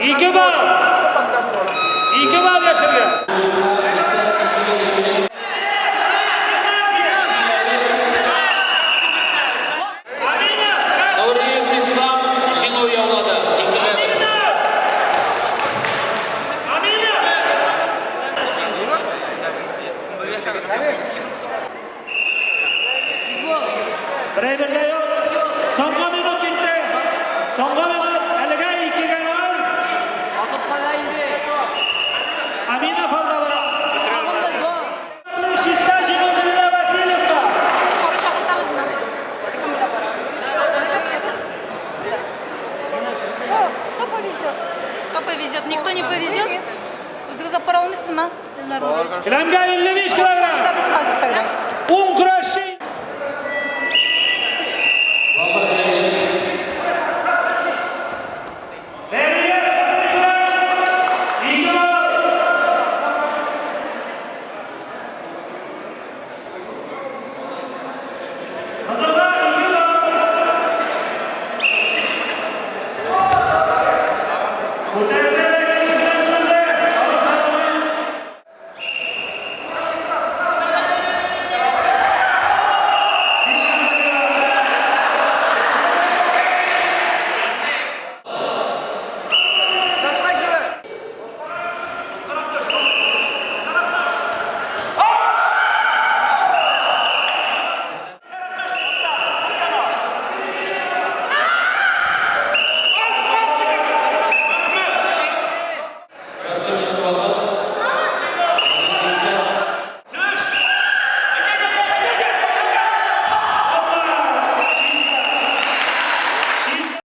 2 балл. 2 балл яшелгә. Нуриев Ислам җиңү яулады. 2-1. Берәй дә юк. Соңгы минут инде. Соңгы минут. Әлегә 2-0. Атып кая инде. Аминов алда бара. Тагын бер гол. Чиста җиңү бирелә Васильевка. Скоро чакыртабызмы? Кем белән бара? Кто повезет? Кто повезет? Никто не повезет? Үзегез алып бара алмыйсызмы? Ленар Нурович? Келәмгә 55 килограмм. Чакыртабыз хәзер тогда. Ун көрәшче.